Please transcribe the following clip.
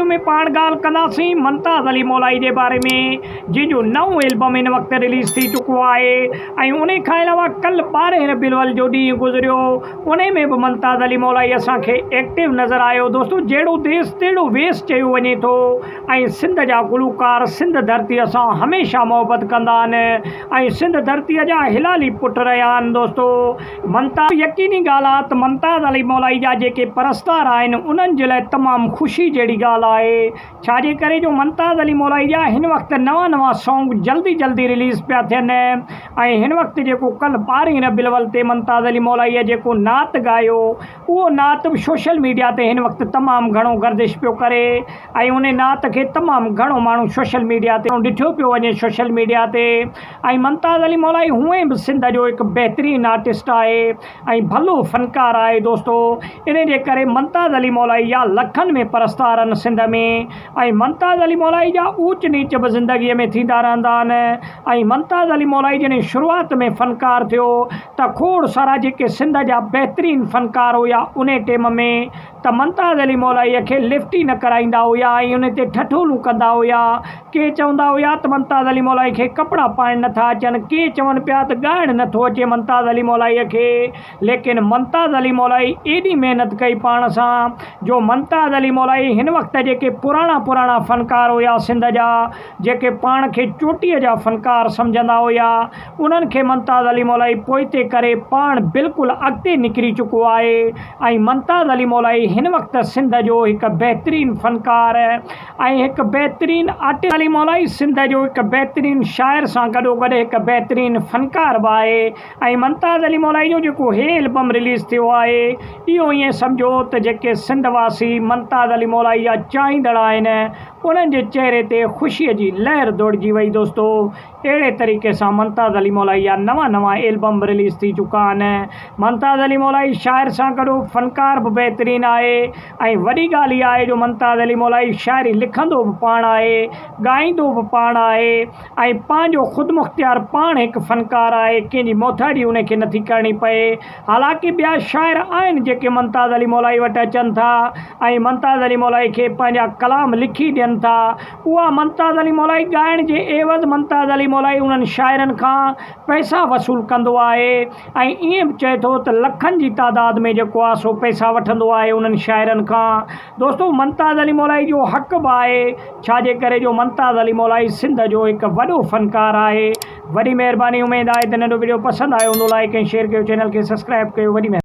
Video ۾ پاڻ ڳالهه ڪنداسين ممتاز علي مولائي جي باري ۾ جنهن جو نئون البم هن وقت رليز ٿي چڪو آهي ۽ انهي کان علاوه ڪل ٻارهين ربيع الاول جو ڏينهن گذريو انهي ۾ به ممتاز علي مولائي اسان کي ايڪٽو نظر آيو دوستو جهڙو ديس تهڙو ويس چيو وڃي ٿو ۽ سنڌ جا گلوڪار سنڌ ڌرتي سان هميشه محبت ڪندا آهن ۽ سنڌ ڌرتي جا حلالي پٽ رهيا آهن دوستو ممتاز يقيني ڳالهه آ ته ممتاز علي مولائي جا جيڪي پرستار آهن انهن جي لاء تمام خوشي جهڙي ڳالهه آهي ڇا جي ڪري جو ممتاز علي مولائي جا هن وقت نوان نوان سانگ جلدي جلدي رليز پيا ٿين ۽ هن وقت جيڪو ڪل ٻارهين ربيع الاول تي ممتاز علي مولائي جيڪو نعت ڳايو اهو نعت به سوشل ميڊيا تي هن وقت تمام گهڻو گردش پيو ڪري ۽ ان نعت کي تمام گهڻو ماڻهو سوشل ميڊيا تي ڏٺو پيو وڃي سوشل ميڊيا تي ۽ ممتاز علي مولائي هونئن به سنڌ جو هڪ بهترين آرٽسٽ آهي ۽ ڀلو فنڪار آهي دوستو ان جي ڪري ممتاز علي مولائي جا لکن ۾ پرستار آهن سنڌ ۾ ۽ ممتاز علي مولائي جا اوچ نيچ به زندگي ۾ ٿيندا رهندا آهن ۽ ممتاز علي مولائي جڏهن شروعات ۾ فنڪار ٿيو ته کوڙ سارا جيڪي سنڌ جا بهترين فنڪار هيا انهي ٽيم ۾ ته ممتاز علي مولائيء کي لفٽ ئي نه ڪرائيندا هيا ۽ ان تي ٺٺولون ڪندا هيا. ڪي چوندا هيا ته ممتاز علي مولائي کي ڪپڙا پائڻ نه ٿا اچن، ڪي چون پيا ته ڳائڻ نه ٿو اچي ممتاز علي مولائيء کي. ليڪن ممتاز علي مولائي ايڏي محنت ڪئي پاڻ سان جو ممتاز علي مولائي هن وقت جيڪي پراڻا پراڻا فنڪار هيا سنڌ جا جيڪي پاڻ کي چوٽيء جا فنڪار سمجهندا هيا انهن کي ممتاز علي مولائي پوئتي ڪري پاڻ بلڪل اڳتي نڪري چڪو آهي ۽ ممتاز علي مولائي هن وقت سنڌ جو هڪ بهترين فنڪار ۽ هڪ بهترين آرٽسٽ علي مولائي سنڌ جو هڪ بهترين شاعر سان گڏوگڏ هڪ بهترين فنڪار به آهي ۽ ممتاز علي مولائي جو جيڪو هي البم رليز ٿيو آهي اهو ائين سمجهو ته جيڪي سنڌ واسي ممتاز علي مولائي جا چاهيندڙ آهن انهن جي چهري تي خوشي جي لهر ڊوڙجي وئي دوستو اهڙي طريقي سان ممتاز علي مولائي جا نوان نوان البم به رليز ٿي چڪا آهن. ممتاز علي مولائي شاعر سان گڏو فنڪار به بهترين آهي ۽ وڏي ڳالهه اها آهي جو ممتاز علي مولائي شاعري لکندو به پاڻ آهي، ڳائيندو به پاڻ آهي ۽ پنهنجو خودمختيار پاڻ هڪ فنڪار آهي، ڪنهن جي محتاجي ان کي نٿي ڪرڻي پئي. حالانڪه ٻيا شاعر آهن جيڪي ممتاز علي مولائي وٽ اچن ٿا ۽ ممتاز علي مولائي کي پنهنجا ڪلام لکي ڏين ٿا اها ممتاز علي مولائي ڳائڻ جي عيوض ممتاز علي مولائي انهن شاعرن کان پئسا وصول ڪندو آهي ۽ ائين به چئي ٿو ته لکن جي تعداد ۾ جيڪو آهي سو پئسا وٺندو آهي انهن شاعرن کان دوستو ممتاز علي مولائي جو حق به آهي ڇا جي ڪري جو ممتاز علي مولائي سنڌ جو هڪ وڏو فنڪار آهي وڏي مهرباني اميد آهي ته ننڍو وڊيو پسند آيو هوندو لائيڪ ۽ شيئر ڪيو چينل کي سبسڪرائب ڪيو وڏي مهرباني.